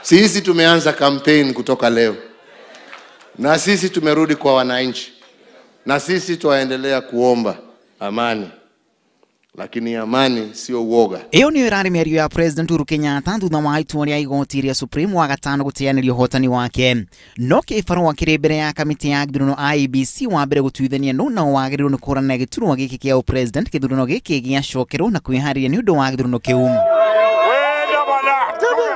Sisi tumeanza campaign kutoka leo, na sisi tumerudi kwa wananchi, na sisi tuendelea kuomba amani, lakini amani sio uoga. Iyo niyo ĩrarĩ mĩario ya President Uhuru Kenyatta thutha wa itua rĩa igoti rĩa Supreme wa gatano gũteanĩria ũhotani wake. No kĩbarũa kĩrĩ mbere ya kamĩtĩ ya gĩthurano IEBC wa mbere gũtuithania nũ na wagĩrĩirwo nĩ kũhũrana gĩturwa gĩkĩ kĩa ũpresident gĩthurano gĩkĩ gĩacokerwo na kwĩharĩria nĩ ũndũ wa gĩthurano kĩu.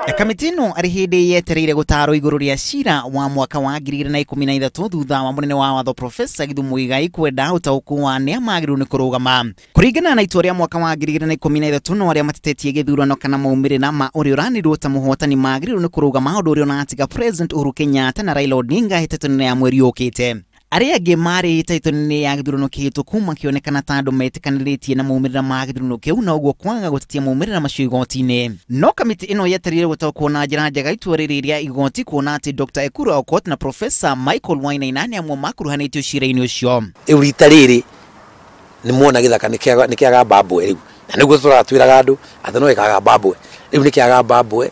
Kamĩtĩ ĩno arĩ hĩndĩ yetereire gũtarwo igũrũ rĩa cira wa mwaka wa 2013 thutha wa mũnene wa watho Profesa Githu Muigai kwenda ũtaũku wa nĩa magĩrĩirwo nĩ kũrũgama. Kũringana na itua rĩa mwaka wa 2013 no arĩa matetetie gĩthurano kana maumĩrĩra ma ũrĩa ũranĩrwo ta mũhotani magĩrĩirwo nĩ kũrũgama, ũndũ ũrĩa ũratiga President Uhuru Kenyatta na Raila Odinga hĩtahĩtano ya mweri ũkĩte. Arĩa angĩ marĩ hĩtahĩtano-inĩ ya gĩthurano kĩhĩtũku makĩonekana ta andũ metĩkanĩrĩtie na maumĩrĩra ma gĩthurano kĩu na ũguo kwaga gũtetia maumĩrĩra macio igoti-inĩ. No kamĩtĩ ĩno yetereire gũtaũkwo na njĩra njega itua rĩrĩ rĩa igoti kuona atĩ Dr. Ekuru Aukot na Profesa Michael Wainaina nĩ amwe makuruhanĩtio cira-inĩ ũcio. Rĩu rita rĩrĩ nĩ muona gĩthaka nĩ kĩaga mbambwe rĩu, na nĩguo tũratwĩraga andũ atĩ no ĩkaga mbambwe, rĩu nĩ kĩaga mbambwe.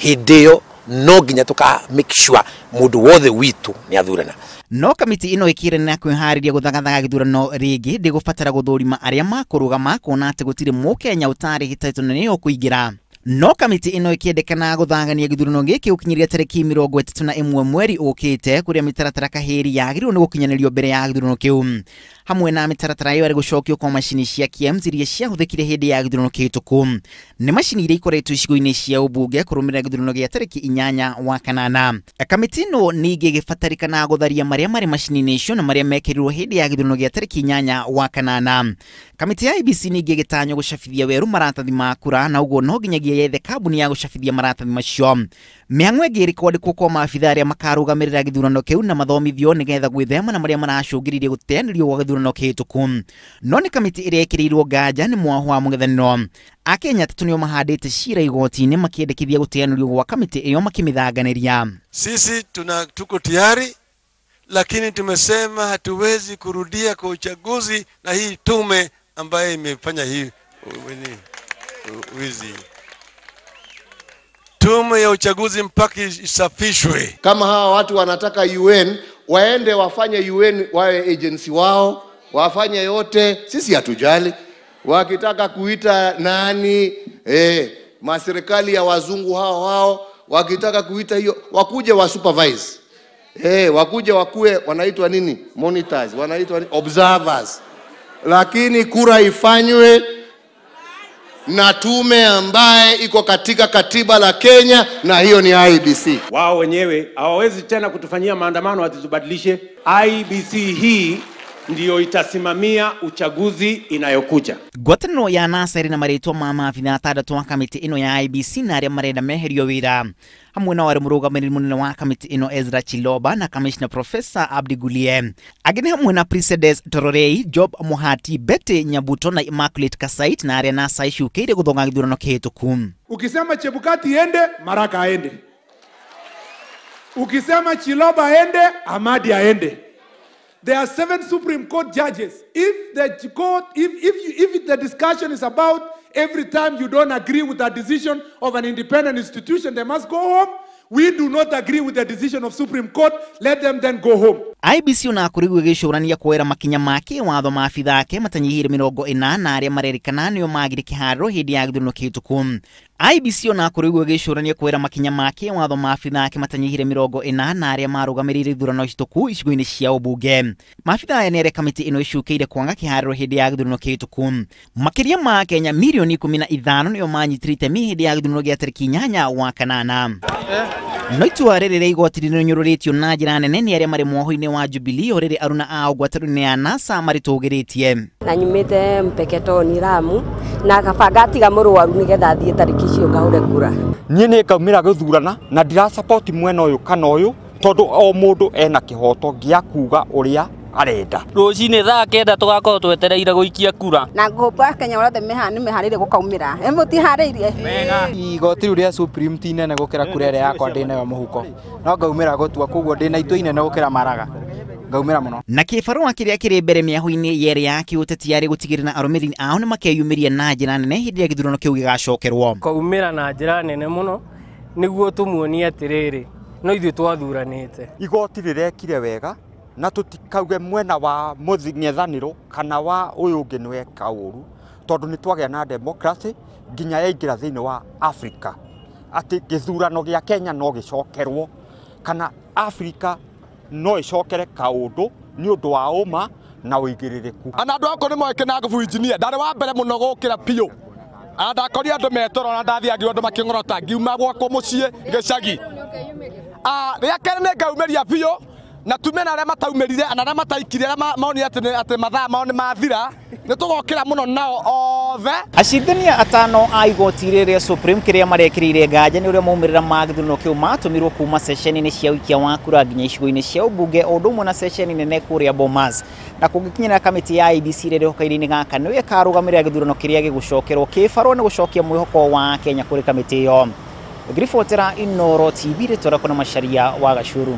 Hĩndĩ ĩyo no nginya tũka make sure mũndũ wothe witũ nĩ athurana. No kamĩtĩ ĩno ĩkĩranĩra kwĩharĩria gũthagathaga gĩthurano rĩngĩ ndĩgũbatara gũthũrima arĩa makũrũgama kuona atĩ gũtirĩ mũkenya ũtarĩ hĩtahĩtano-inĩ ĩyo kũingĩra. No kamĩtĩ ĩno ĩkĩendekana gũthagania gĩthurano gĩkĩ gũkinyĩria tarĩki 31 mweri ũkĩte, kũrĩa mĩtaratara kahĩri yagĩrĩirwo nĩ gũkinyanĩrio mbere ya gĩthurano kĩu. Hamwe na mĩtaratara ĩyo arĩ gũcokio kwa macini cia KIEMS iria ciahũthĩkire hĩndĩ ya gĩthurano kĩhĩtũku. Nĩ macini iria ikoretwo icigo-inĩ cia ũmbunge kũrũmĩrĩra gĩthurano gĩa tarĩki 8 wa kanana. Kamĩtĩ ĩno ningĩ ĩgĩbatarĩkana gũtharia marĩa marĩ macini-inĩ icio na marĩa mekĩrirwo hĩndĩ ya gĩthurano gĩa tarĩki 8 wa kanana. Kamĩtĩ ya IEBC ningĩ ĩgĩtanywo gũcabithia werũ maratathi ma kura, na ũguo no nginyagia yethe kambuni ya gũcabithia maratathi macio. Mĩhang'o ĩngĩ ĩrĩ kwandĩkwo kwa maabitha arĩa makarũgamĩrĩra gĩthurano kĩu na mathomithio nĩgetha gwĩthema na marĩa maracũngĩrĩirie gũteanĩrio gwa gĩthurano kĩhĩtũku. No nĩ kamĩtĩ ĩrĩa ĩkĩrĩirwo nganja nĩ mwaho wa mũng'ethanĩro. Akenya atatũ nĩo mahandĩte cira igoti-inĩ makĩendekithia gũteanĩrio gwa kamĩtĩ ĩyo makĩmĩthanganĩria. Sisi tuko tayari, lakini tumesema hatuwezi kurudia kwa uchaguzi na hii tume ambaye imefanya hii wizi. Tume ya uchaguzi mpaka isafishwe. Kama hawa watu wanataka UN, waende wafanye UN wawe agency wao, wafanye yote, sisi hatujali. Wakitaka kuita nani, maserikali ya wazungu hao hao, wakitaka kuita hiyo, wakuje wa supervise. Wakuje wakue, wanaitwa nini? Monitors, wanaitwa nini? Observers. Lakini kura ifanywe na tume ambaye iko katika katiba la Kenya, na hiyo ni IEBC. Wao wenyewe hawawezi tena kutufanyia maandamano ati tubadilishe. IEBC hii ndiyo itasimamia uchaguzi inayokuja. Ngwatanĩro ya NASA ĩrĩ na marĩtwa ma maabitha atandatũ a kamĩtĩ ĩno ya IEBC na arĩa marenda meherio wĩra. Hamwe na warĩ mũrũgamĩrĩri mũnene wa kamĩtĩ ĩno Ezra Chiloba na Commissioner Professor Abdi Gulie. Angĩ nĩ hamwe na Princess Tororei, Job Muhati, Betty Nyabuto na Immaculate Kasait na arĩa NASA icukĩire gũthonga gĩthurano kĩhĩtũku. Ukisema Chebukati ende, Maraka aende. Ukisema Chiloba aende, Amadi aende. There are 7 Supreme Court judges. If the court, if the discussion is about every time you don't agree with a decision of an independent institution, they must go home. We do not agree with the decision of Supreme Court. Let them then go home. IEBC ona kũrigwo ĩgĩcũrania kuoera makinya ma kĩwatho maabitha ake matanyihĩire 40 arĩa marerĩkana nĩo magire kĩharĩro hĩndĩ ya gĩthurano kĩhĩtũku. IEBC ona kũrigwo ĩgĩcũrania kuoera makinya ma kĩwatho maabitha ake matanyihĩire 40 arĩa marũgamĩrĩire ithurano hĩtũku icigo-inĩ cia ũmbunge. Maabitha aya nĩ arĩa kamĩtĩ ĩno ĩcukĩire kwaga kĩharĩro hĩndĩ ya gĩthurano kĩhĩtũku. Makĩria ma Kenya mirioni 15 nĩo manyitire itemi hĩndĩ ya gĩthurano gĩa tarĩki 8 wa kanana. No itua rĩrĩ rĩa igoti rĩnyũrũrĩtio na njĩra nene nĩ arĩa marĩ mwoho-inĩ wa Jubilee o rĩrĩ aruna ao ngwatanĩro ya NASA marĩtũgĩrĩtie. Na nyumĩte Mpeketoni Lamu na kabanga tiga mũrwaru nĩgetha thiĩ tarĩki icio ngahũre kura. Niĩ nĩ ngaumĩra gũthurana na ndira support mwena ũyũ kana ũyũ tondũ o mũndũ ena kĩhoto gĩa kuga ũrĩa arenda. Rũcinĩ thaa 9 tũgakorwo twetereire gũikia kura. Na ngũmba Kenya othe nĩ meharĩirie gũkaumĩra. Mũtiharĩirie. Igoti rĩu rĩa Supreme ti inene gũkĩra kura ĩrĩa yakwa ndĩnayo mũhuko. No ngaumĩra gũtua koguo ndĩna itua inene gũkĩra Maraga. Ngaumĩra mũno. Na kĩbarũa kĩrĩa kĩrĩ mbere mĩahũ-inĩ yerĩ ya kĩũteti arĩ gũtigĩrĩra arũmĩrĩri ao nĩ makeyumĩria na njĩra nene hĩndĩ ya gĩthurano kĩu gĩgacokerwo. Kaumĩra na njĩra nene mũno Nĩguo tũmuonie atĩrĩrĩ no ithuĩ twathuranĩte. Igoti rĩrekire wega na tũtikauge mwena wa mũng'ethanĩro kana wa ũyũ ũngĩ nĩ weka ũru, tondũ nĩ twagĩa na democracy nginya yaingĩra thĩinĩ wa Africa atĩ gĩthurano gĩa Kenya no gĩcokerwo kana Africa no ĩcokere kaũndũ nĩ ũndũ wa ũma na ũigĩrĩrĩku. Ana andũ akwa nĩ moĩ Kĩnangobu engineer ndarĩ wa mbere mũno gũkĩra biũ. Ndakorire andũ metoro na ndathiangire andũ makĩng'orota ngiuma gwakwa mũciĩ gĩcagi. Rĩa kerĩ nĩ ngaumĩria biũ na tume na arĩa mataumĩrire na arĩa mataikire arĩa monire atĩ mathaa mao nĩ mathira nĩ tũgokĩra mũno nao othe. Acirithania atano a igoti rĩrĩa Supreme kĩrĩa marekĩrĩire nganja nĩ ũrĩa maumĩrĩra ma gĩthurano kĩu matũmirwo kuma ceceni-inĩ cia ũikia wa kura nginya icigo-inĩ cia ũmbunge o ũndũ ũmwe na ceceni nene kũrĩa Bomas. Na kũngĩkinyĩra kamĩtĩ ya IEBC ĩrĩa ĩrĩ kahinda-inĩ gaka nĩyo ĩkarũgamĩrĩra gĩthurano kĩrĩa gĩgũcokerwo kĩbarũa nĩ gũcokia mwĩhoko wa Kenya kũrĩ kamĩtĩ ĩyo. Ngiribotera Inooro TV rĩtwa rĩakwa nĩ Macharia wa Gacuru.